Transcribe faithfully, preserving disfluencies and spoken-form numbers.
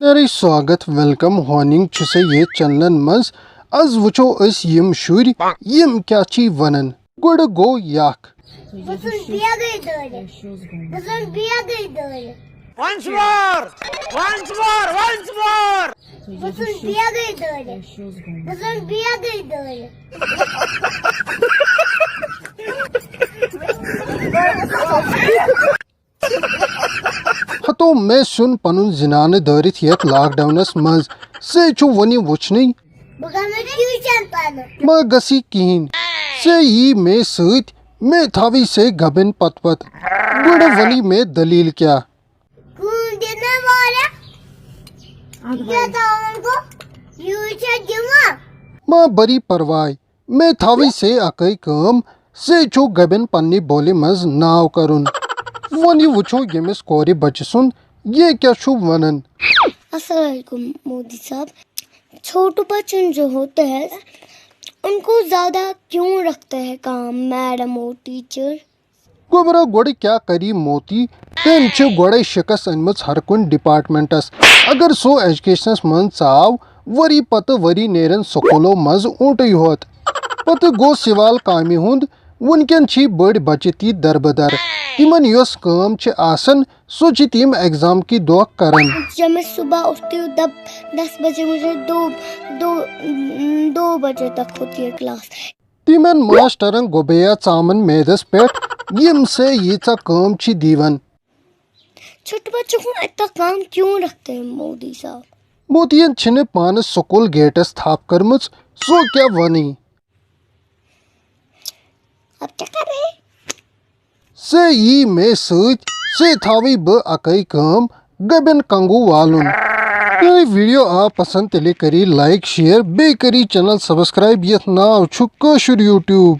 سٲری سواگت، ویلکم، ہونِنگ چھُ سا یہِ چینلن منٛز۔ از وٕچھو أسۍ یِم شُرۍ یِم کیٛاہ چھِ ونان۔ گۄڈٕ گوٚو یکھ۔ بہٕ چھُس بیگٕے دٲرِتھ۔ بہٕ چھُس بیگٕے دٲرِتھ۔ Once more! Once more! Once more! بہٕ چھُس بیگٕے دٲرِتھ۔ بہٕ چھُس بیگٕے دٲرِتھ۔ ہتو مےٚ سیُن پنُن زنانہٕ دٲرِتھ یتھ لاک ڈاونس منٛز۔ سُہ چھُ وُنہِ وُچھنٕے۔ بہٕ گژھٕ ٹیوٗشن پرنہِ۔ مہ گژھی کِہیٖنۍ۔ سُہ یی مےٚ سۭتۍ، مےٚ تھاوی سے گبن پتہٕ پتہٕ۔ گۄڈٕ ونی مےٚ دلیل کیٛاہ۔ کٲم دِنہٕ واریاہ۔ یہِ تھاوُن گوٚو، یہِ چھےٚ دِوان۔ مہ بری پرواے۔ مےٚ تھاوٕے سے اکٲے کٲم، سے چھُ گبٮ۪ن پننہِ بولہِ منٛز ناو کرُن۔ وۄنۍ یہِ وٕچھو ییٚمِس کورِ بچہِ سُنٛد یہِ کیٛاہ چھُ ونان۔ السلام علیکم مودی صاحب، چھوٹو بچن جو ہوتا ہے ان کو زیادہ کیوں رکھتا ہے کام میڈم اور ٹیچر؟ گوٚبرا گۄڈٕ کیٛاہ کری موتی؟ تٔمۍ چھِ گۄڈے شکست أنمٕژ ہر کُنہِ ڈپارٹمنٹس۔ اگر سُہ ایجوکیشنس منٛز ژاو، ؤری پتہٕ ؤری نیرن سکوٗلو منٛز اوٗنٹٕے ہوت۔ پتہٕ گوٚو سوال کامہِ ہُنٛد۔ وُنکٮ۪ن چھِ بٔڑۍ بچہِ تہِ دربدر۔ تِمن یۄس کٲم چھِ آسان، سُہ چھِ تِم ایگزام کہِ دۄہ کران۔ जब मैं सुबह उठती हूँ तब दस बजे मुझे दो दो दो बजे तक होती है क्लास। تِمن ماسٹرن گوٚبیا ژامن میدس پٮ۪ٹھ، یِم سے ییٖژاہ کٲم چھِ دیوان۔ چھوٹے بچوں کو इतना काम क्यों रखते हैं मोदी साहब؟ موتین چھِنہٕ پانس سکول گیٹس تھپھ کٔرمٕژ، سُہ کیٛاہ ونٕے؟ اب کیا کر رہے ہیں؟ سے یی مےٚ سۭتۍ، سے تھاوٕے بہٕ اکٲے کٲم، گبٮ۪ن کنگو والُن۔ تۄہہِ ویڈیو آو پسند، تیٚلہِ کٔرِو لایک، شیئر، بیٚیہِ کٔرِو چینل سبسکرائب، یتھ ناو چھُ کٲشُر یوٗٹیوب۔